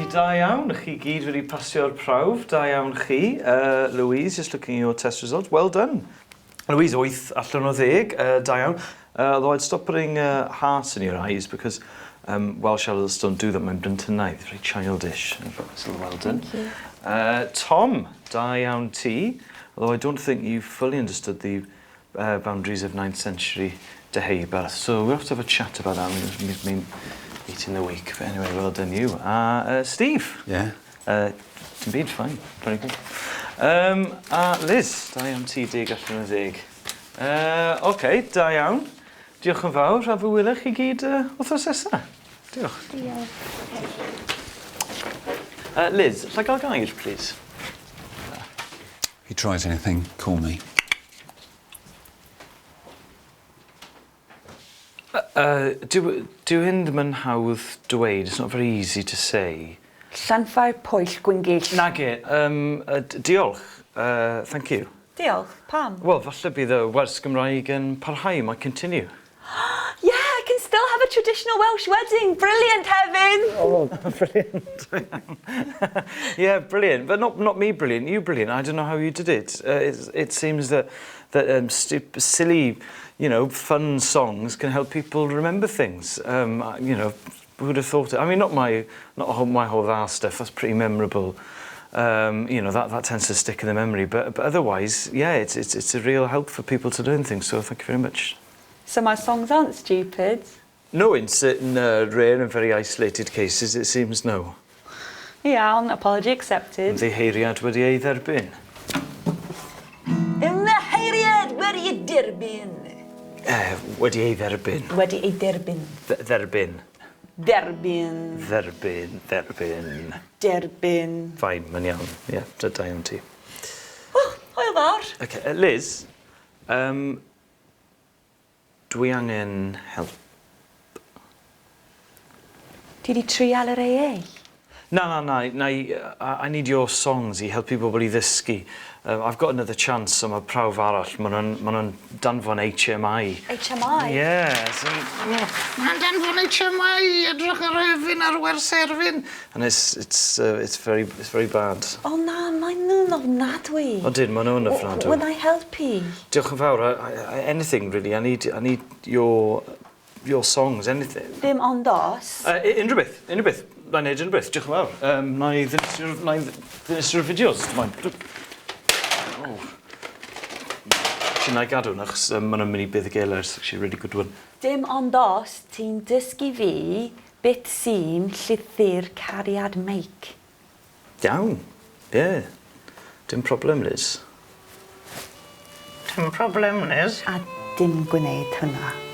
Felly da iawn, chi gyd wedi pasio'r prawf, da iawn chi. Uh, Louise, just looking at your test results, well done. Louise, 8 allan o ddeg, uh, da iawn. Uh, although I'd stop putting uh, hearts in your eyes because um, Welsh adults don't do that, mae'n blentynaidd, very childish. So well done. Thank you. Tom, da iawn ti. Although I don't think you fully understood the uh, boundaries of 9th century Deheubarth. So we'll have to have a chat about that when we meet in the week. But anyway, well done you. A uh, Steve. Yeah. Dim byd, fine. Very good. Um, a Liz, da iawn ti, deg allan o ddeg. Uh, Oce, okay, da iawn. Diolch yn fawr, a fy wylech chi gyd uh, wythnos nesa. Diolch. Diolch. Liz, alla i gael gair, please? If he tries anything, call me. Uh, dyw, dyw hyn ddim yn hawdd dweud. It's not very easy to say. Llanfair Pwyll Gwyngyll. Nage, um, uh, diolch. Uh, thank you. Diolch. Pam? Wel, falle bydd y wers Gymraeg yn parhau, might continue. Yeah, I can still have a traditional Welsh wedding. Brilliant, Hefin! Oh, brilliant. yeah, brilliant. But not, not me brilliant, you brilliant. I don't know how you did it. Uh, it, it seems that, that um, silly, you know, fun songs can help people remember things. Um, you know, who would have thought it? I mean, not my, not my whole dda stuff, that's pretty memorable. Um, you know, that, that tends to stick in the memory. But, but otherwise, yeah, it's, it's, it's a real help for people to learn things. So thank you very much. So my songs aren't stupid? No, in certain uh, rare and very isolated cases, it seems no. Iawn, apology accepted. Ymddiheiriad wedi ei dderbyn. Ymddiheiriad wedi ei derbyn. Eh, wedi ei dderbyn. Wedi ei derbyn. Dderbyn. Derbyn. Dderbyn, dderbyn. Derbyn. Fine, mae'n iawn. Ie, yeah, da, da iawn ti. Oh, hwyl fawr. Okay, uh, Liz, um, Dwi angen help. Ti 'di trial yr AA? Na, na, na, na i, I need your songs i helpu bobl i ddysgu. Um, I've got another chance, so mae prawf arall. Maen nhw'n ma nhw danfon HMI. HMI? Yeah. So, Mae'n danfon HMI, edrych ar Hefin ar wers Erfyn. And it's, it's, uh, it's, very, it's very bad. O na, maen nhw'n ofnadwy. Odyn, maen nhw'n ofnadwy. When I helpu? Diolch yn fawr. I, I, anything, really. I need, I need your, your songs, anything. Dim ond os. Uh, unrhyw beth, unrhyw beth. Na i wneud unrhyw beth, diolch yn fawr. Um, na i ddinistrio'r na i ddinistrio'r fideos. Oh. Actually, na i gadw hwnna, achos um, maen nhw'n mynd i bydd y geler. It's actually a really good one. Dim ond os ti'n dysgu fi beth sy'n llythyr cariad Meic. Iawn. Ie. Dim problem, Liz. Dim problem, Liz. A dim gwneud hwnna.